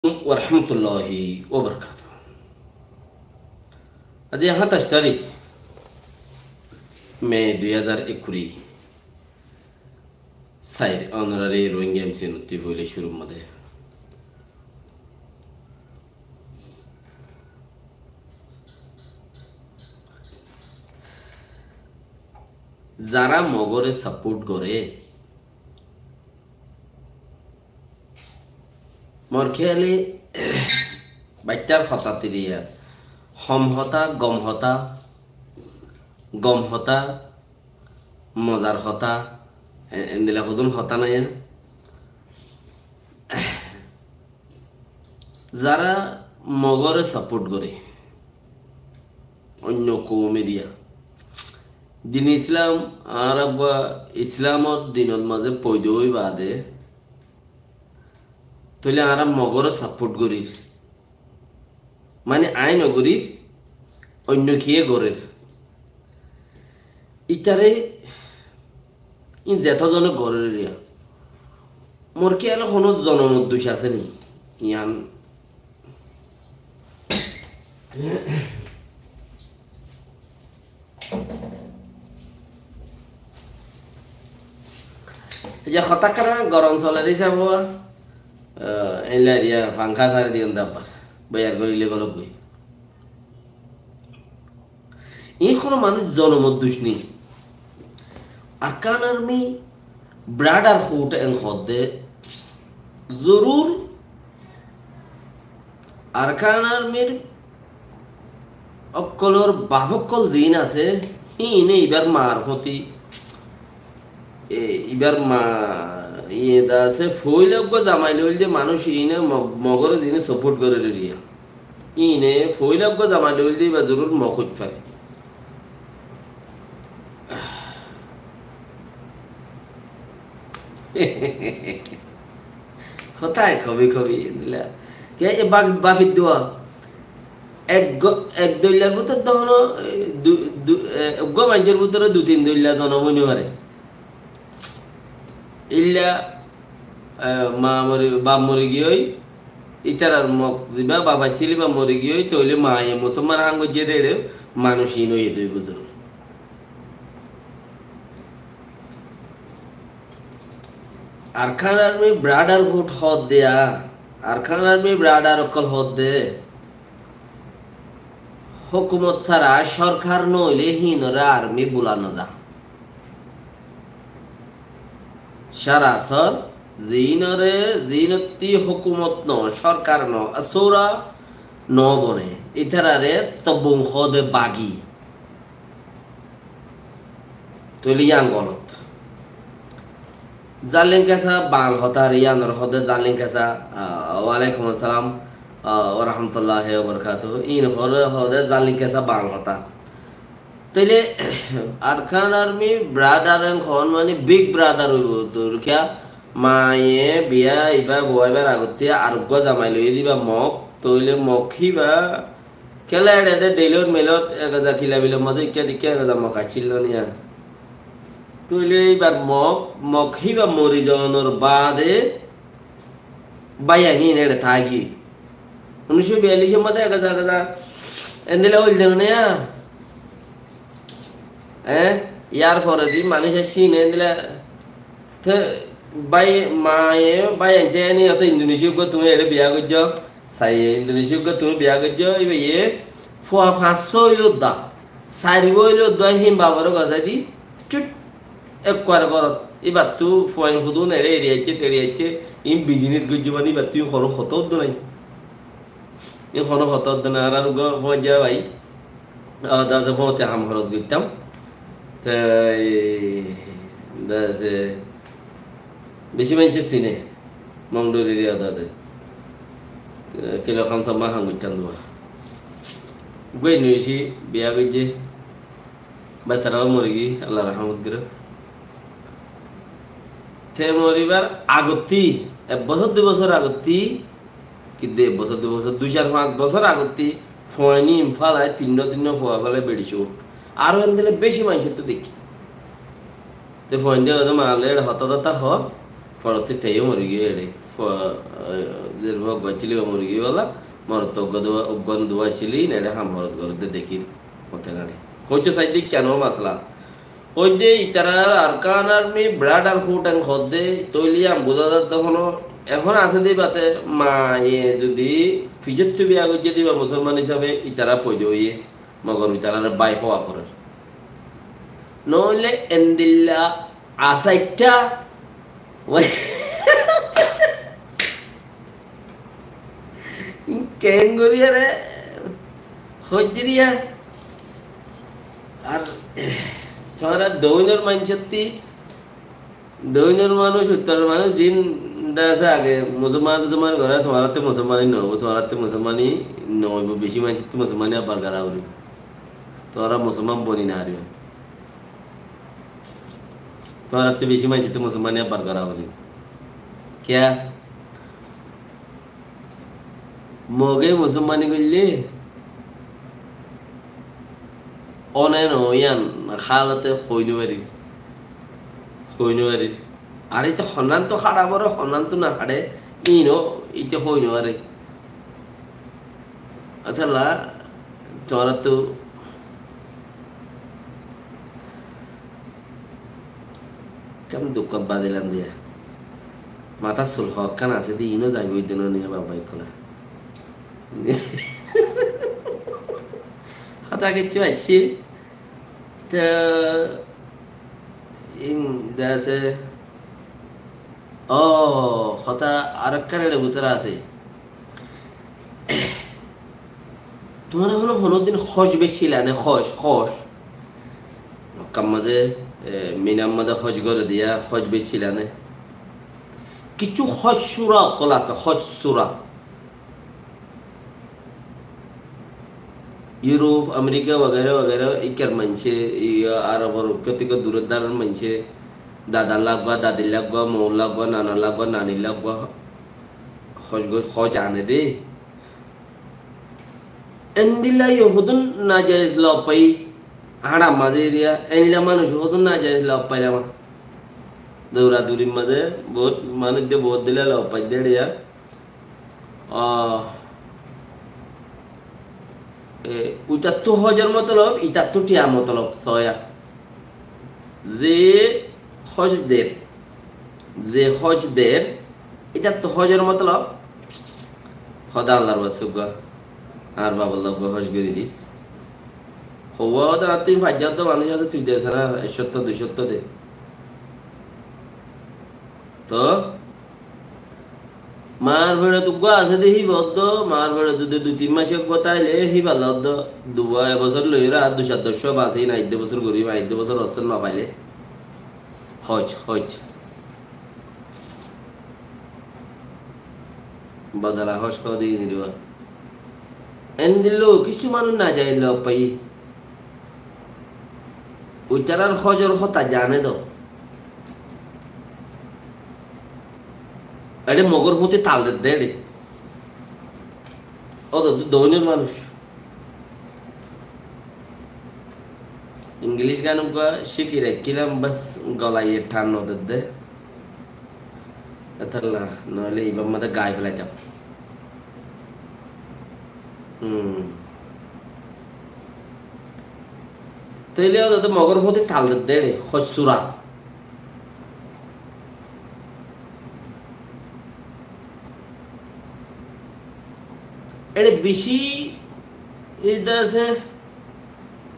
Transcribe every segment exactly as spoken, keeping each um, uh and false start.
Warahmatulláhi wabarakátuhu. Aijja háñtaic tarík me dui házar ekkuri. Sair onorari Rohingya M C N ottú foila cúrur mazé. Zará Mogore support goré, mor kéyale baittar hotá tiriya, hom hotá, gom hotá, gom hotá, mozar hotá, e-, endilla hodún hotá naiya. Zará Mogore support goré, oinno koum eriya. Din Islam, añára uggwá Islamor dinor mazé foida ói baade, tóile añára Mogore support gorír. Mane añí no gorír, oinno kiyé gorér. Ítare ín zeto zone gorér eriya. Mor kéyale honó zonomor duc asé ni? Yián. Aijja hotá ekkán gorom soler hísabe, ah, eilla eriya fangha sári diyon de abbar. Biyar goríle golok goi. Iín honó manúic zonomor duc ni. Arakan Army brotherhood en hoódde zorur Arakan Armyr ókkolor baf ókkol ziín asé, híine ibar maar fóti, e, ibar ma, iye de asé, foila uggwá zamai loilde manúic iíne Mog-, Mogore ziíne support gorér eriya. Iíne foila uggwá zamai loilde iba zorur Mog óit fare. Hotá ek hobi hobi endilla. Ke e baf-, bafir dua. Ek go-, ek doillar bútore de honó, e, du-, du-, e, uggwá maincór bútore dui tin doilla zonom ói no fare. Illa, e, ma mori, baf mori giyói, ítarar Mog ziba baf accíl íba mori giyói, tóile maye musolman hán goijjé de ére manúic iín óiye de buzurg. Arakan Army brotherhood hoódde, Arakan Army brother ókkol hoódde, hókumot sára sorkar no óile híinoré army bula no za. Sarasor ziínoré, ziínottí hókumot no, sorkar no, asóra no bone, ítararé tobung hoóde bagi. Tóile yían golot. Zalin kesa bangal hotá, ar yíanor hoóde zalin kesa, ah, walaikum assalam, ah, warahmatulláhi wabarakátuhu. Iín hoóde, hoóde zalin kesa bangal hotá. Tóile Arakan Army brother en hoón mani big brother óibo. Tóile kiyá maye biya iba bowaibar agottí ar uggwá zamai loi diba Mog. Tóile Mog híba kiyólla eçe de Delhir melot ek haza kilabilor mazé ikká dikká ek haza Mog accíl no niya. Tóile ibar Mog, Mog híba mori zonor baade báiyain iín eçe táki. Unicó biyallicor mazé ek haza, ek haza endilla óil de no niya. E, yar fore de manúic accíl endilla. Te bái, maye, báiyain te eni oto Indonesia uggwá tuñí eçe biya goijjó, saiye Indonesia uggwá tuñí biya goijjó, iba iye fua fañs só óile udda, sair uggwá óile udda, hín bafor gosái di, cút, ekkuare górot. Ibattú fuain hudún eçe eri aiccé, teri aiccé, iín business goijjé mani ibattú iín honó hotá udda nai. Iín honó hotá udda nai, añárar uggwá fuain za bái. Ó, dase fóñti ham horos goittám. Te, dase, beci maincé sine, Mongdori ri ó dade. Kilo ham samma ham goittám dua. Goi nuici, biya goijje. Besara ó mori giyé, Allah rahamot goró. Te moribar agottí, ek bosór, dui bosór agottí, Kintu ek bosór, dui bosór, dui, sair, fañs bosór agottí fuain ín félai, tinnó tinnó fua félai beçi cút. Aró endilla beci maincóttu deikki. Te fuain de hoóde, "Ma le, eçe hotá totá hoó, forottí te yó mori giyói eçe." Fo-, eh, zerfua uggúa accíl, iba mori giyói bála, morot uggúa duwa, uggúa duwa accíl, neçe ham horos gorédde dekír, mote gañe. Hoito saidde kiyá no masala. Hoidde itarar Arkan Army brotherhood en hoódde, tóile yián buzá zadde hono, ehón asé de ibáte, maye zudi fijottú biya goijjé de iba musolman hísabe itara foida óiye, mogor itarare bái howa forer. Noóile endilla asaitta, keén gorí are hoijjé de yián. Ar tuáñra doinor maincótti, doinor manúic, uttoror manúic, zin de asé age musolman, musolman goré, tuáñrattú musolmani no óibo, tuáñrattú musolmani no óibo, beci maincóttu musolmani abbar gorá foribo. Tuáñra musolman boni no faribá. Tuáñrattú beci maincóttu musolmani abbar gorá foribo. Kiyá? Moge musolmani goille one no yián halote hoi no farir. Hoi no farir. Ar ite honnantu haça fore, honnantu no haçe, ino ite hoi no fare. Asala, tuáñrattú Kam dukkot bazilam diya. Matár sul hokkán asé de, ino zaibo, idde no niya baba ikkola. Hotá kessú aiccé. Te in de asé. Ó, hotá arekkán ere bútore asé. Tuáñra hono, honodin hoj beccíla né, hoj, hoj. Mokkar mazé, e, Minar mazé hoj goré diya, hoj beccíla né. Kissú hoj sura okkol asé, hoj sura. Yurop, Amerika wagaira wagaira ikkar maincé, iya Arobor ukkottíkka duror daror maincé, dadar laggúa, dadir laggúa, mour laggúa, nanar laggúa, nanir laggúa, hoj goi-, hoj ane de. Endilla yo hodún najaiz lob pai, haram mazé eriya, endilla manúic hodún najaiz lob pailam. Doura durir mazé bout manúic de bout dilla lob pai de eriya. Ah, e, itattú hojor motolob, itattú tiya motolob, soya. Ze hoj der, ze hoj der, itattú hojor motolob, hoda Allar waste uggúa, ar babar loi uggúa hoj gorí dis. Houwa hoda tui faijjá hoda manúic asé, tui des na, ek cót, dui cót de. To, Mar feçot uggúa asé de híba uddó, mar feçot zodi dui tin mac uggúa táile híba uddó, duwa e bosór loiyóre ar dui cót doc basi na, aidde bosór gorí, aidde bosór osór no faile. Hoj, hoj. Bodola hoj hó de niriwa. Endilla kissú manúic najaiz lob pai. Uitarar hojor hotá zane do. Ere mogor fúti tal dedde ere. Ó do, do, doinor manúic. Ingilic gan uggúa cíki raikkílam, bas golaye than no dedde. Etalla, noile ibar mazé gai felaitam. Hmm. Tóile ó dede mogor fúti tal dedde ere, hoj sura. Ere beci ede asé,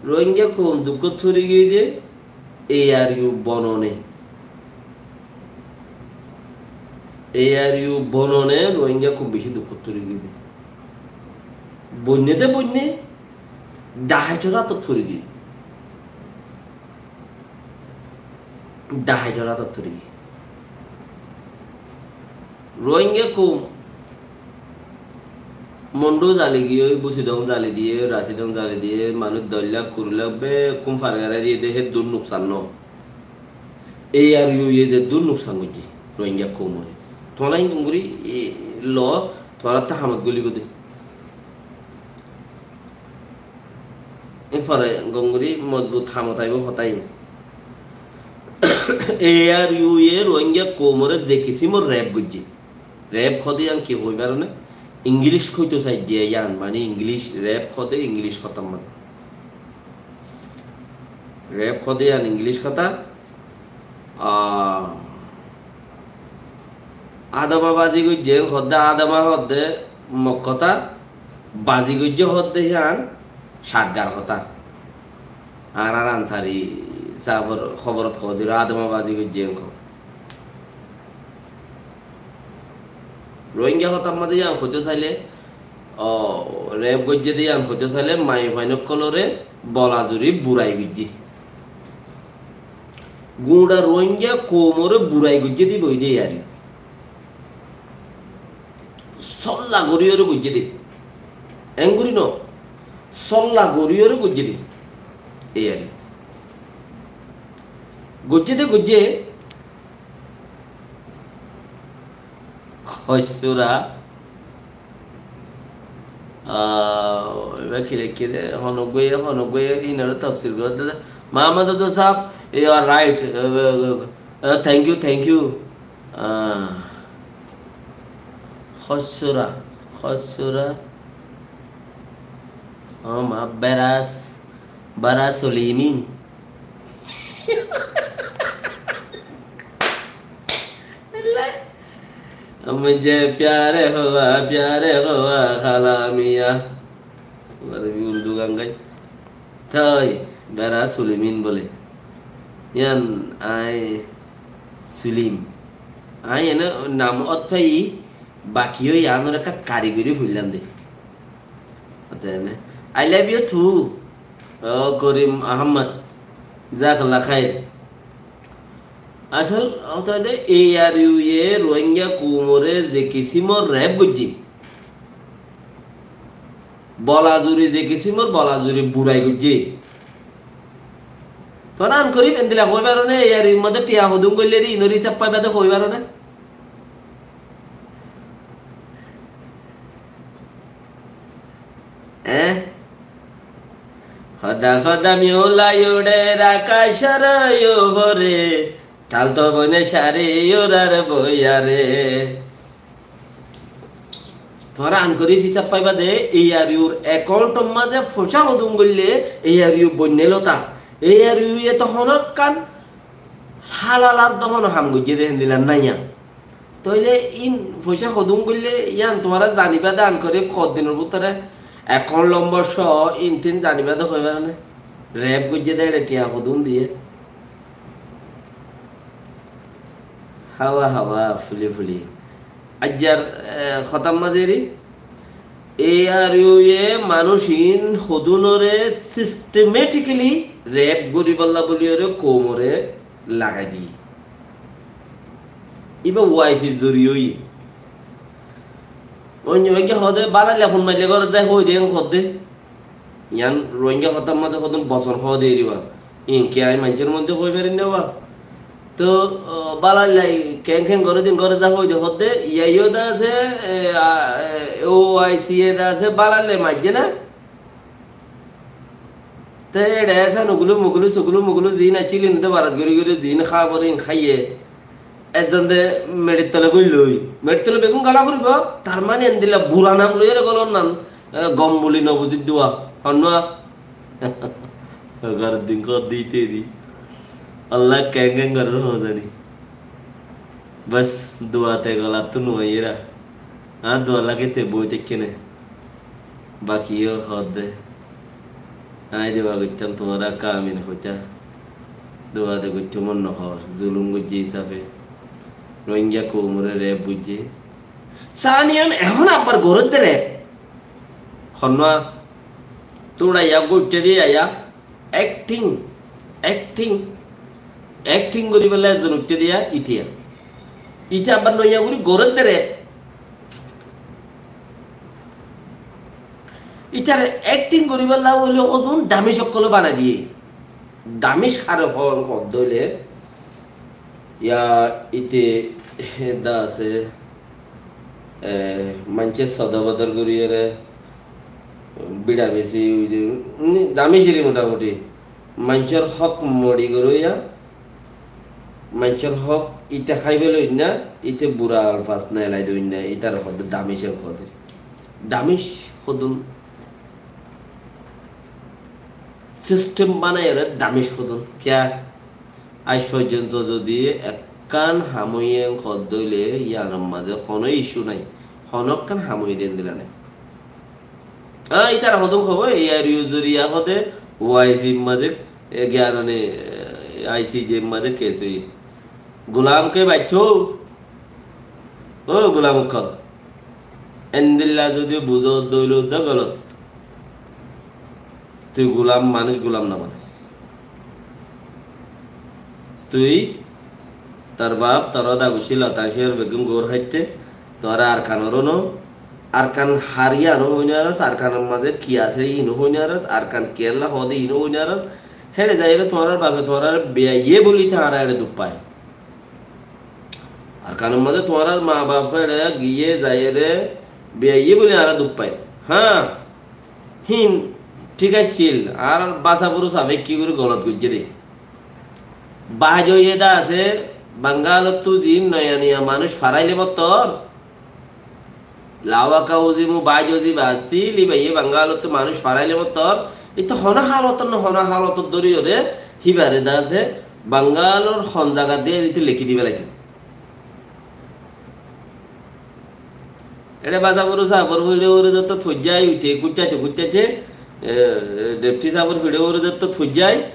Rohingya koum dukkót fori giyói de, A R U bonone. A R U bonone Rohingya koum beci dukkót fori giyói de. Bonne de bonne, dahaitor átot fori giyói. Dahaitor átot fori giyói. Rohingya koum Mondu zali giyói, Busidong zali diyé, Rasidong zali diyé, manúic doc lak, kuri lak bekkún far garai diyé de, héddur nuksan no. A R U ye zeddur nuksan goijjé Rohingya koumore. Tuáñra hín gom gorí, e, lo, tuáñrattú hamot golibo de. Erfore gom gorí mozbut hamot aibo hotá iín. A R U ye Rohingya koumore ze kisimor rep goijjé, Rep hoóde yián ki hoói faróne? Ingilíc hoitó saidde yián, mani Ingilíc, rep hoóde Ingilíc hotá mani. Rep hoóde yián Ingilíc hotá. Ah, adama bazi goijjé hoóde, adama hoóde Mok hotá, bazi goijjé hoóde yián Satgar hotá. Añárar Ansari sáfor hóborot hoóde adama bazi goijjé hoó. Rohingya hotár mazé yián hoitó sailé, o, rep goijjé de yián hoitó sailé, maiyafuain ókkolóre bola zuri burai goijjé. Guñça Rohingya koumoré burai goijjé de ibá óilde A R U. Sólla goríyoré goijjé de. Engori no. Sólla goríyoré goijjé de. A R U. Goijjé de goijjé. Hossura. Ah, ibá ki leikké de, honó goi, honó goi, inore tafsir gorédde. Mahamud Abdul Sahab, you are right. Uh, uh, uh, thank you, thank you. Ah, hossura, hossura. Oh, ma beras, beras solimin. Mujhe pyar hua, pyar hua, khala miyan. Abar Urdu gan gai. Toi, bera Sulimin bole. Yián añí Sulim. Añí ene nam ottói baki ói añára ekka karigori hoilám de. Ate ene. I love you too. O Korim Ahmad. Jazakallah khair. Asol hotá de A R U ye Rohingya koumore ze kisimor rep goijje. Bola zuri ze kisimor bola zuri burai goijje. Tuáñra Ankori endilla hoi faro né, A R U r mazé tiañ hodún goille de inor hísab faiba de hoi faro né? Eé? Hoda hoda miula uçer akacor upore, tal to bone sari urar boiyare. Tuáñra Ankori hísab faiba de, A R U r account or mazé foicá hodún goille, A R U boinne lota. A R U ye to honókkan halalar do honó ham goijje de héndilla naiya. Tóile in foicá hodún goille yián tuáñra zaniba de Ankori hoddinor bútore account lombor só in tin zaniba de hoi faro né? Rep goijje de ere tiañ hodún diye. Hawa hawa fuli fuli. Aijjar, eh, hotár mazé eri, A R U ye manúic in hodúnore systematically rep goríballa buliyóre koumore lagai diye. Iba O I C zoriya óiye. Oinno hoikke hoóde bálailla fun maille górot zai hoi de, en hoóde. Yián Rohingya hotár mazé hodún bosór hoóde eriba. Inke añí maincór moidde hoi farir né ba? To, o, bálailla keng keng goré din goré zai hoi de hoóde, iyá iyó de asé, e, a, e, O I C ye de asé, bálailla maijjé na. Te eçe esa nugulu mugulu sugulu mugulu ziín accíl, inóde barat gorí gorí ziín há goré, in háiye. Ezzon de meçir tole goillói. Meçir tole beggún gala foribo, tar mane endilla bura nam loiyóre golor nan, e, gom buli no buzir dua. Honnúa? Gorór din kódde ite di. Allah keng keng gorór no zani. Bas, duate golattú no aiyéra. Añár dua lagite boi táikke né. Baki yó hoódde. Aññí dua goittám tuáñra kamin hoitá. Dua de goittó mon no hoór. Zulum goijjé hísafe. Rohingya koumore rep goijjé. Saniyan ehón abbar gorédde rep. Honnúa? Tuñça ya goittá de ya. Acting, acting, acting goríballa ezzon uiththé diya itiya. Ite abbar noiya gorí gorédde rep. Itare acting goríballa óile hodún damic ókkole banai diye. Damic hare hoón hoódde óile, ya ite da asé, e, maincór soda bodor goríyore, biça besi, ui de, ni, dami siri motamuti. Maincór hók mori goróya, maincór hók íte hái félaiyoinna, íte bura alfas neelaidoinna, ítare hoódde damic en hoódde. Damic hodún sistem banaiyóre damic hodún. Kiyá? Aij foijjonto zodi ekkán ham óiye hoódde óile yíanor mazé honó icu nái, honó ekkán ham óiye de endilla nái. Á, ítara hodún hoóbo, ARU zoriya hoóde, OIC mazé, e, giyarone, e, ICJ mazé kes óiye. Gulam ke baiccó? Ó gulam ókkol. Endilla zodi buzó de óile de golot. Tui gulam, manúic gulam no banas. Tui, tor baf, tor hoda guccí lota ciyar beggún gour háitte, tuáñra Arkanor ó no, Arkan hariyán ó hoi no faros, Arkanor mazé ki asé hín ó hoi no faros, Arkan kiyólla hoóde hín ó hoi no faros, héçe zaiyóre tuáñrar bafe tuáñrare beaiyé buli tuáñra héçe duk fai. Arkanor mazé tuáñrar maa baf héçe giyé zaiyóre beaiyé buli añára duk fai. Há, hín thík accíl, ar Basafuru sabe ki gorí golot goijjé de. Baz óiye de asé, Bangalottú ziín noya noya manúic faraile mottor, Lawaka Uzimu baz óiye ba asíl, íbaye Bangalottú manúic faraile mottor, íte honó halotor no honó halotot dóriyoré, híbare de asé, Bangalor hon zagat de íte lekí di félaitou. Eçé Basafuru safor fure fure zottót foijjái, uite kuccaite kuccaite, e, e, Depthi safor fure fure zottót foijjái,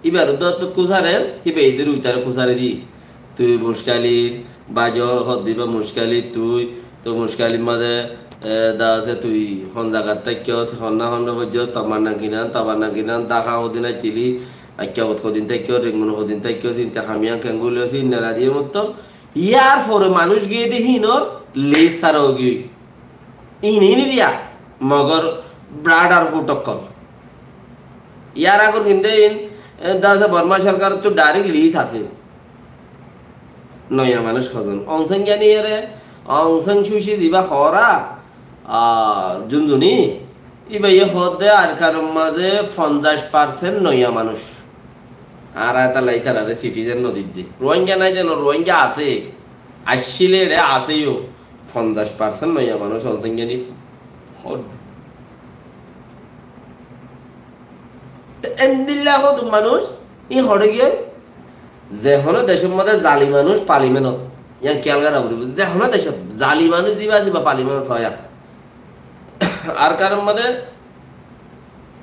íbar uddá zottót kusarer, híba idir uitare kusare di. Tui Muckálir, bazo hoddé íba Muckálir tui, to Muckálir mazé, e, de asé tui hon zagat táikko, honna honna foijjó, tomar nang kinan, tomar nang kinan, Dhaka hodin accíli, Aikkabot hodin táikko, Rengun hodin táikko, sinte hamiyan kenguli asé, innera diye mottor, Yar fore manúic giyé de hínor lis sára óigiyoi. Ín hín diya Mogor brotherhood ókkol. Yar agor kinde ín, e, de asé Borma sorkarottú direct lis asé. Noya manúic hozon. Aung San Suu Kyi ere, Aung San Suu Kyi ziba hoór, a, Zunzuni, íbaye hoódde Arkanor mazé fonzaic percent noya manúic. Añára ítalla ítarare citizen no didde. Rohingya nái de no, Rohingya asé. Accíle eçé asé yó. Fonzaic percent noya manúic Aung San Suu Kyi ni hoódde. Te endilla hodún manúic, í hoçé giyé, ze honó decór mazé zali manúic palimenot, yián kiyal gorá foribó. Ze honó decót zali manúic ziba asé íba palimenot soya. Arkanor mazé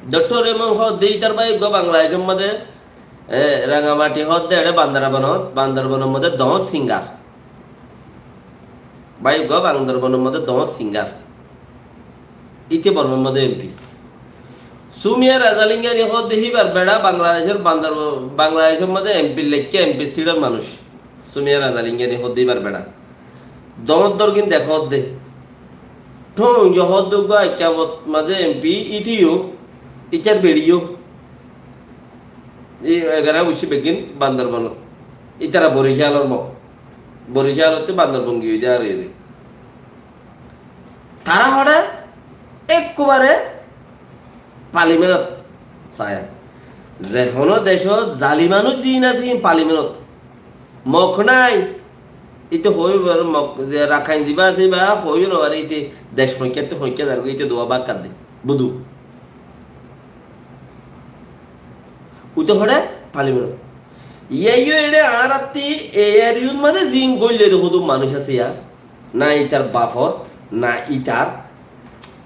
Doctor Remon hoódde ítar bái uggwá Bangladecor mazé, e, Rangamati hoódde eçé Bandarbanot, Bandarbanor mazé doñr singar. Bái uggwá Bandarbanor mazé doñr singar. Íte Bormar mazé M P. Sumia Rajalingani hoódde híbar beça Bangladecor Bandar-, Bangladecor mazé M P lekká, M P siçor manúic. Sumia Rajalingani hoódde híbar beça. Doñr dorgin dekó hoódde. Thóñjo hoódde uggwá Aikkabot mazé M P íte yó, ítar beçi yó. Í egara uccí beggín Bandarbanot. Ítara Boricalor mo. Boricalottú Bandarbon giyói de ar eri. Tará hoçé ekkubare palimenot saya. Ze honó decót zali manúic ziín asé, ín palimenot. Mok nái. Íte hoói bar Mok, ze Rakhain ziba asé, íba hoói no fare, íte dec hoñkkátte hoñkká zargói, íte duwa bák kadde. Budu. Uite hoçé palimenot. Yían yó eçé añárattí ARU r mazé ziín góille de hodún manúic asé yá. Na ítar bafor, na ítar.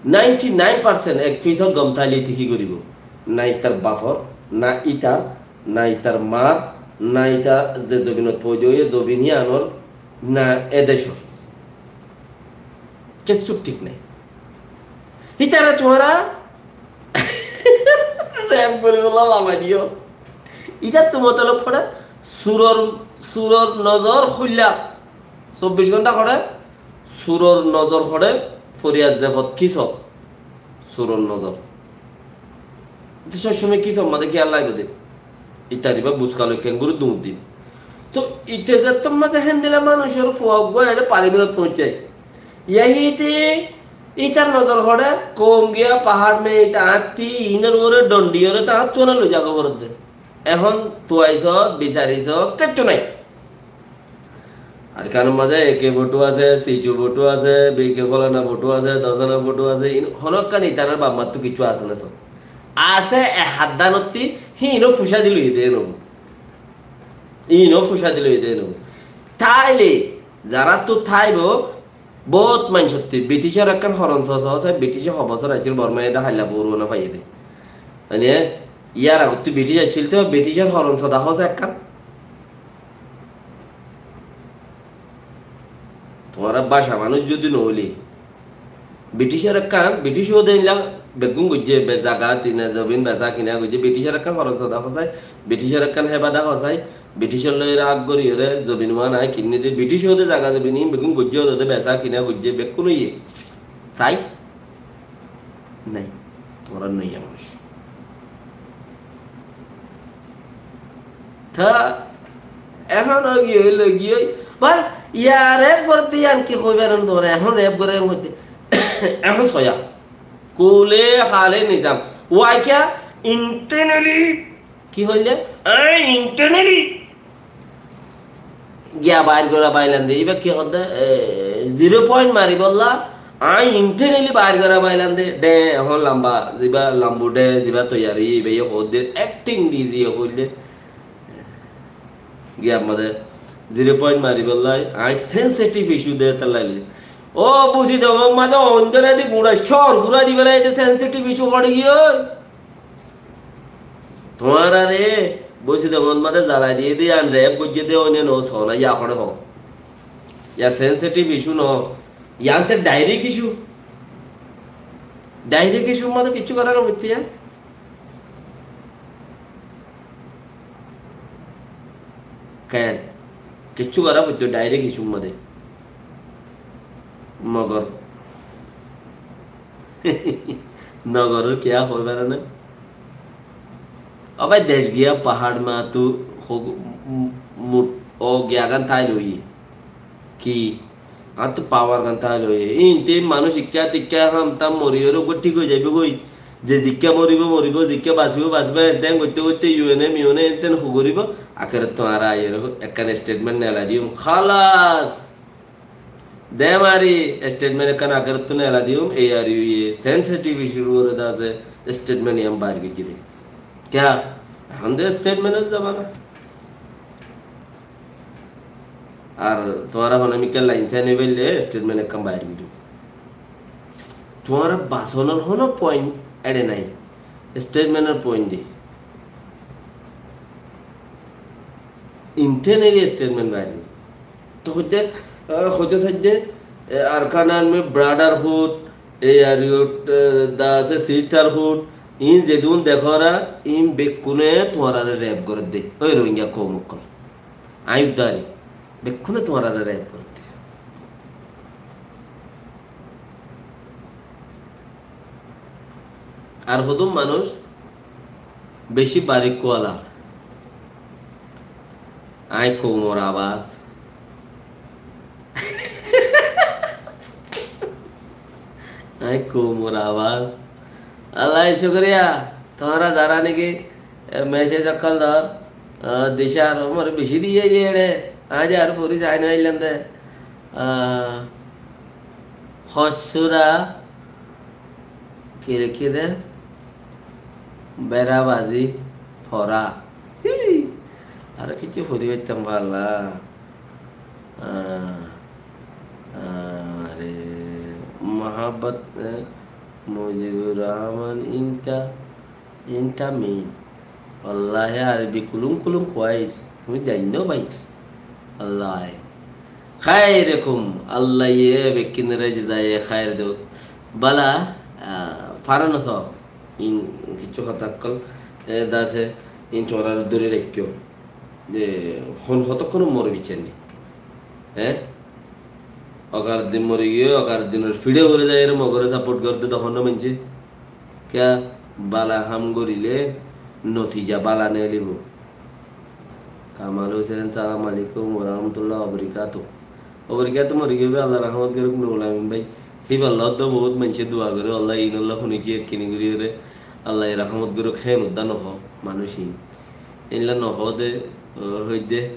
Ninety nine percent ek fisód gom táile íte ki goríbo? Na ítar bafor, na ítar, na ítar mar, na íta ze zobinot foida óiye, zobin yíanor, na e decór. Kessú thík nái. Ítare tuáñra rep goríbolla lamai diyó. Ítattú motolob hoçé suror, suror nozor kúlla. Sobbic gonta hoçé suror nozor hoçé foriyar zefot kisot. Suror nozor. Íte sob somoi kisot mazé kiyal laibo de. Ítar ibá buska loi kengori duñr dim. Tóu íte zettót mazé héndilla manúicor fua uggúa eçé palimenot foóñiccé. Yá híte ítar nozor hoçé koum giyá pahár mei íte añátti iínor uore dhondiyoré te añáttu ena loi zagói foredde. Ehón tuaisot, bisarisot, kiccú nái. Arkanor mazé A K forty asé, C two forty asé, B K folana forty asé, dosana forty asé, in honokkán itarar bafmattú kiccú asé né só. Asé e haddanottí, híno fucá dilo ide nobo. Híno fucá dilo ide nobo. Táile, zaráttu táibo, bóut maincótti, Briticor ekkán horon soda hóse, Britice ho bosór accíl Bormá ede háilla furuana faiyé de. Mane, yar agottí British accíl to, Briticor horon soda hóse ekkán. Tuáñra báca manúic zodi no óile, Briticor ekkán, Britice ó de illa beggún goijjé, be zaga kina, zobin besa kina goijjé, Briticor ekkán horon soda hósai, Briticor ekkán hébada hósai, Briticor loi rag gorí ore zobin uán ai kinni de, Britice ó de zaga zobin in beggún goijjé, ó de besa kina goijjé, beggún óiye. Sai? Nai, tuáñra noiya manúic. Ta ehón ó giyói, loi giyói, bái, ya rep goré de yián ki hoibar tuáñra, ehón rep goré hoibar de. Ehón soya. Kule hale nizam. Wai kiya? Internally Ki hoilde? Añí internally giya bair gora bailam de. Iba ki hoilde? E, zero point maribolla añí internally bair gora bailam de. De, ehón lamba, ziba lambu de, ziba toiyari, iba ye hoilde, acting di ziye hoilde. Giya made zero point maribolla añí sensitive issue de talaile. O, buzi de, o, maze ondore di gura, shor gura di bela, ede sensitive issue hori giye. Tuáñrare bosi de mon made zalai diye de, yián rep goijjé de, oine no sona, ya hore ho. Ya sensitive issue no, yián te direct issue. Direct issue made kiccú gora no foitto ya. Ken? Kiccú gora foitto direct issue made. Mogor. Nogoror kiya hoi fare na? O bái, dec giya pahar ma tu ho-, mu-, mu-, o giya gan tai loi. Ki? Ar tu power gan tai loi. Inte manúic ikka tikka ham tam mori ore ugga thik oi zaibo goi. Je zikka moribo, moribo, zikka basibo, basibo, enten goitte goitte U N M, U N M, enten hu goribo. Akerottun ara aiyore ekkan statement nela diyum. Halas! De mari statement ekkan akerottun nela diyum, A R U ye sensitive issue r ugure de asé statement iyan bair goijjé de. Kiya? Ehón de statement or zamana. Ar tuáñra hono mikká line sign ói faille statement ekkan bair goijjé de. Tuáñra basonor hono point ere nai. Statement or point de. Internally statement bair goijjé de. To hoite, ah, hoite saidde, eh, Arakan Army brotherhood, A R U, eh, da asé sisterhood, in zedún dekóra, in bekkúne tuáñrare rep goredde. Oi Rohingya koum okkol. Añí uddari. Bekkúne tuáñrare rep goredde. Ar hodún manúic beci barikkuwala. Añí koumor abas. Añí koumor abas. Allah cúkuriya. Tuáñra zará niki, e, message okkol dor, e, dicár, mor beci diye ye ere. Añí de ar fori sai no faillám de. E, hossura, ki lekíye de? Bera bazi fora. Hí! Aró kessú fori faittam bála. Ah, are, Mohabbat, eh, Mujibur Rahman inta, inta min. Wallahi, Arabi kulum kulum kwais. Tumi zano bái. Wallahi. Khairukum, Allah ye bekkinore jazaye khair do. Bála, ah, faro no so. In kessú hotá okkol, e, dase, in tuáñrare dóri raikko. E, hon hotokkon mori biccen ni? E? Okar din mori giye, okar dinor fire ore zai ere Mogore support goredde de honno maincé. Kiya bála ham gorile notija bála nelibo. Kamal Hussain, salam alaikum wa rahmatullahi wa barakatuh. Oborikiyat mori giyói, Allah rahmot goruk, Nurul Amin bái. Híbar lói de bout maincé dua goré, Allah inolla huni ki ekkini gorí ore, Allah rahmot goruk, hén udda no ho, manúic in. Illa no ho de, o, hoidde,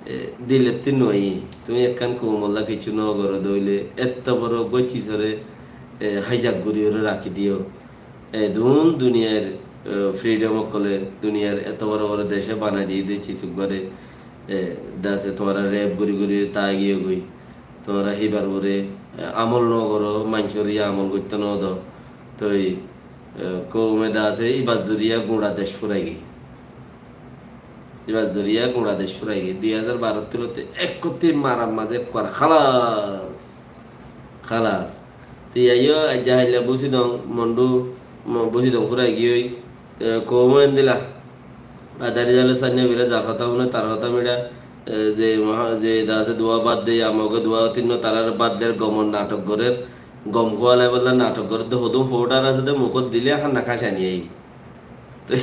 E, dilottú no aiyé. Tuñí ekkán koumolla kessú no goró de óile, etó boro uggwá cisore, e, haijak gorí ore rakí diyo. E, dun duniyair, e, freedom ókkole, duniyair etó boro boro dece banai diyé de cis uggwáre, e, dase tuáñra rape gorí gorí tai giyó goi. Tuáñra híbar uore, e, amol no goró, maincór iye amol goittó no do. Toi, e, koume dase íbar zoriya gura dec furai giyé. Íbar zoriya gura dec furai giyé. Dui házar baró tulótte ekkottí marar mazé ekkuar hálas. Hálas. Te iyá yó aijja hailla Busidong, Mondu, Mo-, Busidong furai giyói. Te koumo endilla. Adari dale sainna bira zar hotá fune, tar hotá mira, e, ze maha-, ze dase duwa bad de, ya moge duwa tinno tarar bad der gomor natok gorer, gom kuwalai bolla natok gorer de hodún powdar asé de mukot dile hanna kañcani ai. Toi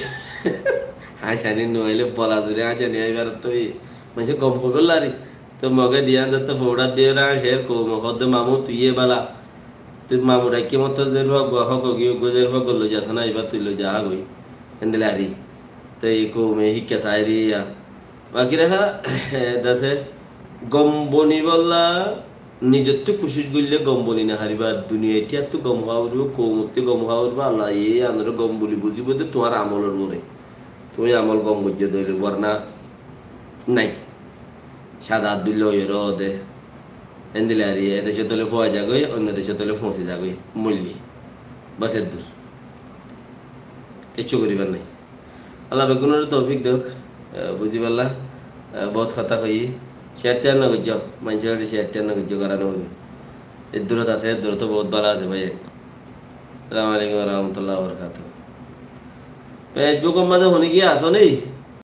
hañcani no aile bola zuri hañcani aibar toi maincé gom hoibar lari. Toi moge diyan zatte powdar diyore hañcer koume hodde mamu tui ye bala. Tui mamu raikké motto zerfa gua hok giyó gua zerfa gua loi jasa na ibar tui loi ja goi. Endilla ari. Toi koume hikka sairi ya. Baki raha dase gom boni bolla Nizottú kucíc goille gom boni no fariba, duniyaittú gom hua foribo, koumottú gom hua foribo, Allah ye anore gom buli buzibo de tuáñr amolor uore. Tuñí amol gom goijjó de óile, warna nai. Sada addulla óiyoré de. Endilla ari, e decót óile fua zagói, oinno decót óile foñsi zagói, moille. Bas eddur. Kessú goribar nai. Allah beggúnore toufik douk, e, buzi balla, e, bout hotá hoiyí. Share tiyar no goijjó, maincóre share tiyar no goijjó, gorá no goijjó. Eddurot asé, eddurot bout bála asé bái. Assalamu alaikum wa rahmatullahi wa barakatuhu. Facebook or mazé hone giyé asó né?